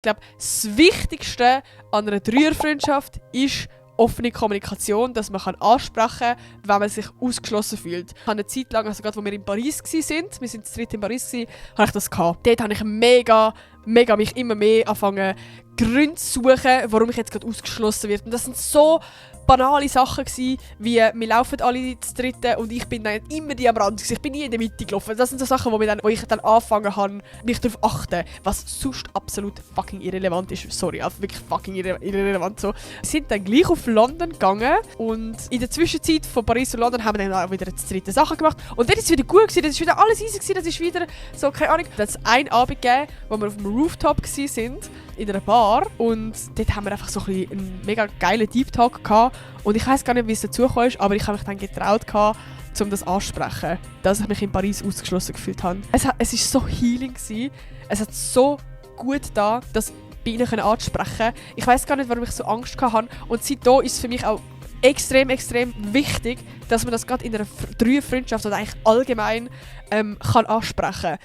Ich glaube, das Wichtigste an einer Dreierfreundschaft ist offene Kommunikation, dass man ansprechen kann, wenn man sich ausgeschlossen fühlt. Ich habe eine Zeit lang, also gerade als wir in Paris waren, wir sind zu dritt in Paris, habe ich das gehabt. Dort habe ich mega mich immer mehr angefangen, Gründe zu suchen, warum ich jetzt gerade ausgeschlossen werde. Und das sind so banale Sachen gewesen, wie wir laufen alle zu dritten und ich bin dann immer die am Rand gewesen. Ich bin nie in der Mitte gelaufen. Das sind so Sachen, wo ich dann angefangen habe, mich darauf zu achten, was sonst absolut fucking irrelevant ist. Sorry, also wirklich fucking irrelevant so. Wir sind dann gleich auf London gegangen und in der Zwischenzeit von Paris und London haben wir dann auch wieder zu dritten Sachen gemacht. Und dann ist es wieder gut gewesen, das ist wieder alles easy gewesen, das ist wieder so, keine Ahnung. Es hat einen Abend gegeben, wo wir auf dem Rooftop sind, in einer Bar und dort haben wir einfach so einen mega geilen Deep Talk gehabt und ich weiss gar nicht, wie es dazu kam, aber ich habe mich dann getraut, um das anzusprechen, dass ich mich in Paris ausgeschlossen gefühlt habe. Es war so healing gewesen. Es hat so gut da, das bei ihnen anzusprechen. Ich weiss gar nicht, warum ich so Angst hatte und seitdem ist es für mich auch extrem wichtig, dass man das gerade in einer Dreierfreundschaft oder eigentlich allgemein kann ansprechen kann.